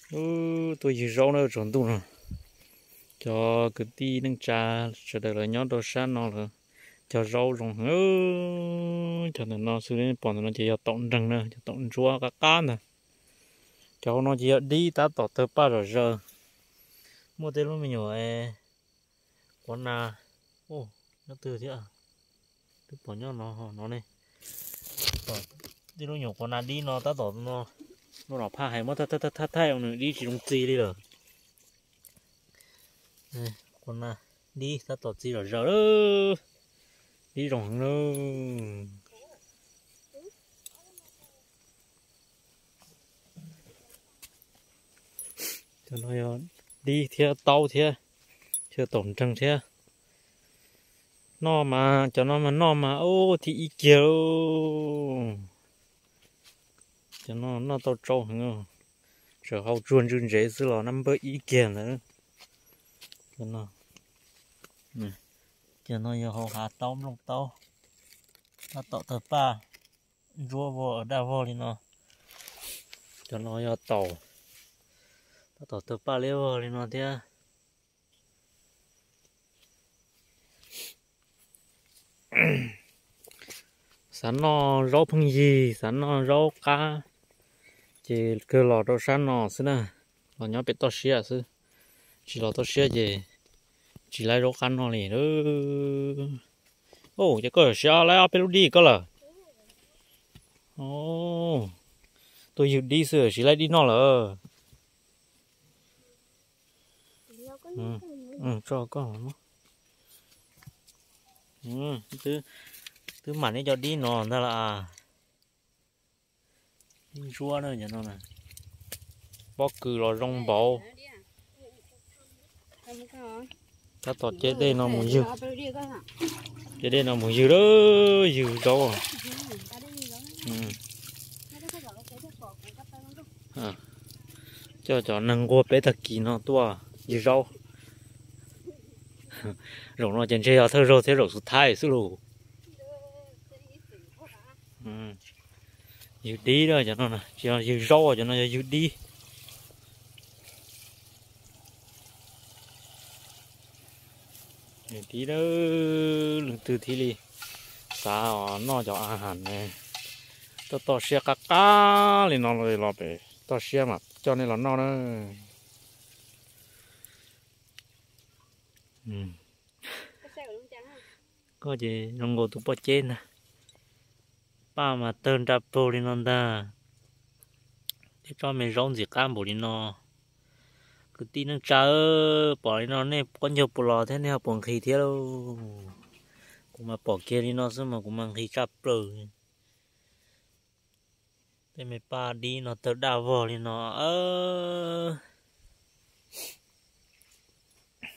Ub, tuaj ywg zaub na tsaus ntuj no. Cov kwv tij neej tsa sawv daws lawv nyob rau sab no lawv cog zaub zoo heev. Cov ntawm no xwb, pom ntawm no ces yog taum nreeg na, cov taum ntsuab qab qab ntag. Cov hauv no ces yog dib tab tom tawg paj zom zaws. Muaj tej lub me nyuam quav na, nyob twg thiab, twb pom nyob no no ne. Tej lub nyuam quav na dib no tab tom no, lub no phaj hais muab thaij thaij, nws dib tsis zoo txi li lawm. Quav na dib tab tom txi zom zaws, dib zoo heev na. Cov no yog dib thiab taub thiab, thiab taum nreeg thiab. Noj mas cov no mas noj mas ub thib ib kiag. Cov no noj tau tsau heev, tsuas hau tsuag ntswg ntsev xwb los naj npawj ib kiag ntawd. Cov no yog hauv hav taub nplooj taub, tab tom tawg paj ntsuab vog daj vog li no. Cov no yog taum, tab tom tawg paj liab vog li no thiab. Xav noj zaub pheej yig, xav noj zaub qab, ces kawg los rau sab no xwb na, los nyob pem toj siab xwb. Tsis los toj siab ces tsis laib zaub qab noj li. Ces koj siv laib ob peb lub dib koj lawm. Tuaj ywg dib xwb siv laib dib noj lawm. Tso koj, twb mam nej cov dib no ntag las. Dib ntsuab na, cov no pob kws los zoo npaum. Tab tom ce dej no mus ywg, ce dej no mus ywg lawm, ywg zaub. Coj cov neeg nquag peb tag kis no tuaj ywg zaub. Zaum no ces ntshe yog thawj zaug thiab zaum xub thawj xwb lauj. Ywg dib na cov no, tsis yog ywg zaub, cov no yog ywg dib. Ywg dib, leej twg thiaj li xav noj cov a has ne, toj toj siab qab qab li no los pem toj siab mas coj nej los noj na. Koj ces zoo nkaus tus poj ceb ntag. Paj mas tawg nra plaug li no ntag. Thiab tsob me zaub ntxim qab npaum li no. Kwv tij neej tsa, pom li no nej quab ncaug puas los thiab nej ho puas nqhis thiab lauj? Kuv mas pom kiag li no xwb mas kuv mas nqhis tshaj plaws. Tej me paj dib no tawg daj vog li no.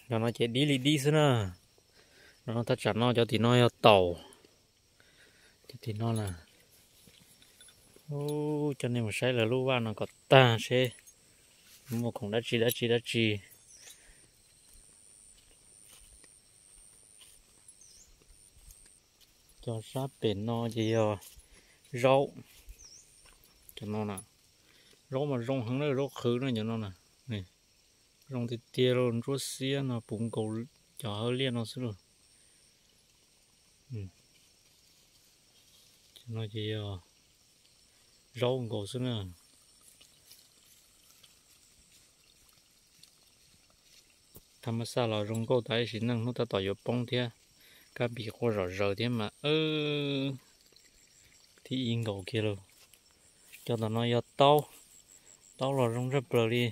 Cov no ces dib li dib xwb na. No thaj tsam no cov tim no yog taum. Cov tim no na, coj nej mus saib lawv lub vaj no kom tag seb muaj khoom dab tsi dab tsi dab tsi. Cov sab pem no ces yog zaub. Cov no na, zaub mas zoo heev na, zaub qhwv na cov no na. Zoo tiag tiag los ntsuab xiab no puv nkaus cov hawv liaj no xwb lauj. Cov no ces yog zaub nkaus xwb na. Thaj ma xaj los zoo nkauj tas ib sim neej, hnub tab tom yuav poob thiab, kab npis quaj zom zaws thiab mas thib ib nkaus kiag lauj. Cov tom no yog taub, taub los zoo tshaj plaws li.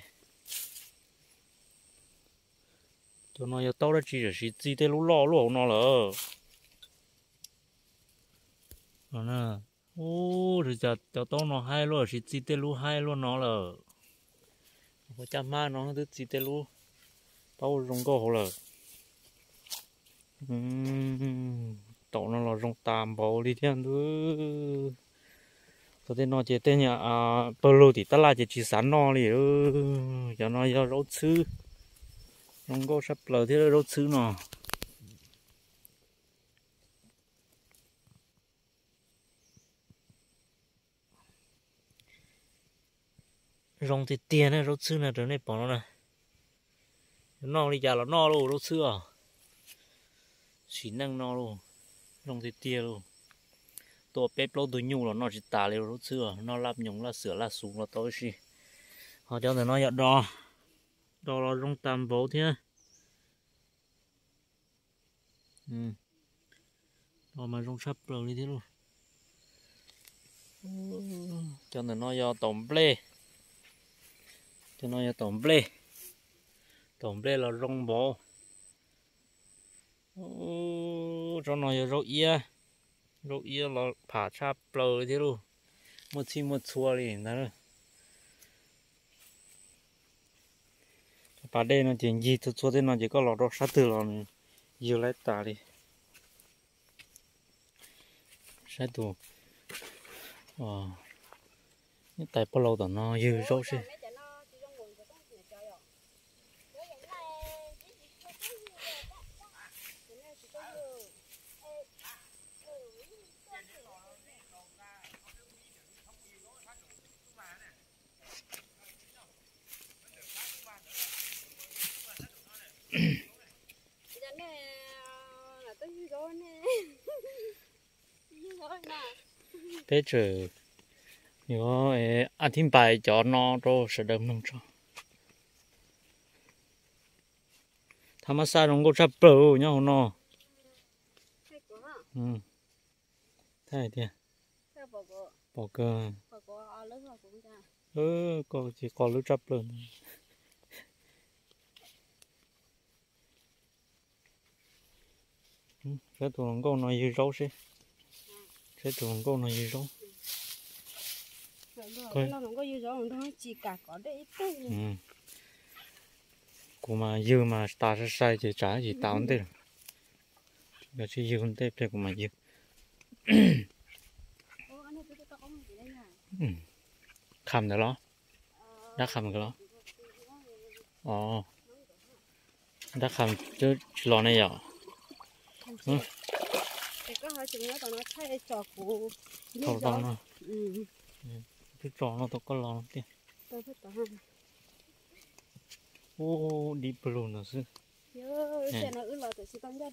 Cov no yog taub dab tsi tam sim txi tej lub loj lub hauv no lawm. Ub, cas cov taub no haib luaj, tam sim txi tej lub haib luaj no lawm. Ua caj hmab no twb txi tej lub taub zoo nkauj hauv lawm. Taum no los zoo tas npaum li thiab ntuj. Txog tej no ces tej nyuag pawg lug tim tab laj ces tsis xav noj li. Cov no yog zaub txhwb, zoo nkauj tshaj plaws thiab zaub txhwb no. Zoo tiag tiag na, zaub txhwb na, raws nej pom no na. Noj li cas los noj lauj, zaub txhwb os. Sim neej no lauj, zoo tiag tiag lauj. Tua peb plaub tug nyuj los noj tsis tas li lauj, zaub txhwb os, noj laj nyoos laj xwm laj xus los tau ib si. Ho cov ntawm no yog dos, dos los zoo tas npaum thiab. Dos mas zoo tshaj plaws li thiab lauj. Cov ntawm no yog taum nplej, cov no yog taum nplej, taum nplej los zoo npaum. Tsob no yog zaub iab, zaub iab los pham tshaj plaws li thiab lauj, muaj txhij muaj txhua li ntag. Pas dej no ces ncig txhua txhua tej no ces koj los rau sab twg los nws ywg laib tas li. Saib tus, tais pog laus tom no ywg zaub seb. Peb tseem yuav a thib npais cov no rau sawv daws mloog tso. Thaum mas xa zoo nkauj tshaj plaws nyob hauv no. Thaum tiag, pom kawg. Koj tsis qo lub tshaj plaws. Saib tus hluas nkauj no ywg zaub seb. Saib tus hluas nkauj no ywg zaub. Kuv mas ywg mas tas sai sai ces tsam tsis tas ua ntej. Yog tsis ywg ua ntej pliag kuv mam ywg. Kham ntawd los? Dab kham ntawd los? Dab kham twb tsis los ne yom? Thaum tau no, twb tso no tau koj los tiag. Ub, dib pawg lug ntawd xwb.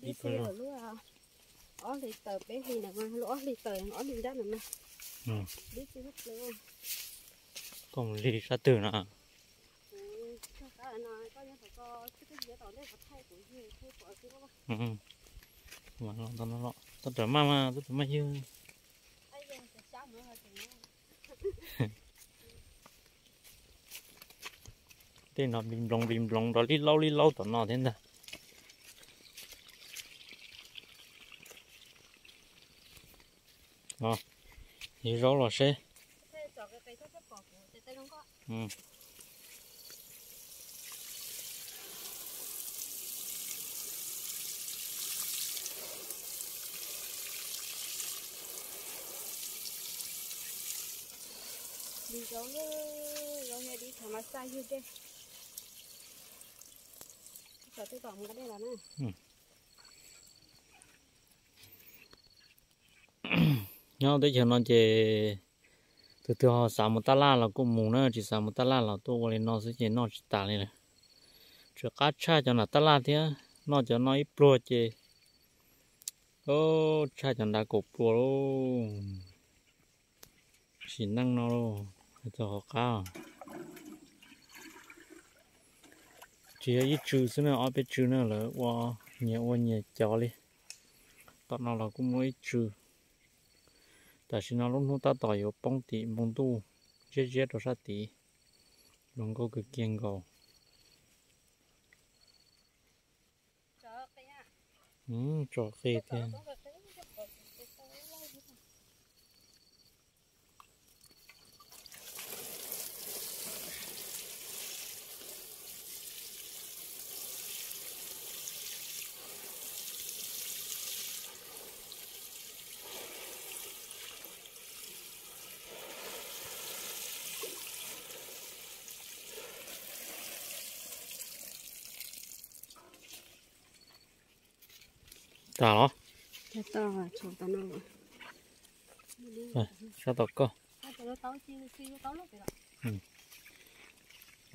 Dib pawg lug. Ob hlis tawm peb hlis ntawd mas lub ob hlis tawm ob hlis nrab ntawd mas. Koj mus lig sab twg no? Mas los ntawm no los tau rawm maj mas tau rawm maj ywg. Tej no npis nploov npis nploov rau lib laub lib laub tom no thiab ntag. Ywg zaub los seb. Lig zaub, zaub nyob dib thaum no xaj ywg dej. Tso twb tom mus nqa dej los na. Nyob teb chaws no ces tus twg ho xav mus tab laj los kuj mus na, tsis xav mus tab laj los tuaj ua li no xwb ces noj tsis tas li lawm. Tseem qab tshaj cov nram tab laj thiab, noj cov no ib pluag ces tshaj cov nrad kaum pluas lauj. Sim neej no lauj, txog qhov qab. Tsis yog ib tsw xwb na, ob peb tsw na, lawv ua nyias ua nyias cov li. Tom no los kuj muaj ib tsw. Tam sim no lub hnub tab tom yuav poob tim npoo ntuj ziab ziab rau sab tid, zoo nkauj kawg kiag nkaus. Tso qis tiag. Tas los? Sab tom koj.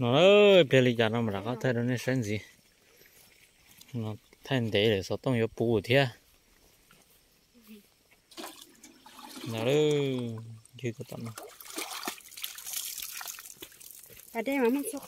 No, pliag li cas no mam rov qab thaij rau nej saib ntxiv. No thaij ntev lawm xov tooj yuav puv thiab. No, ywg tom no. Pas dej mas muaj txhua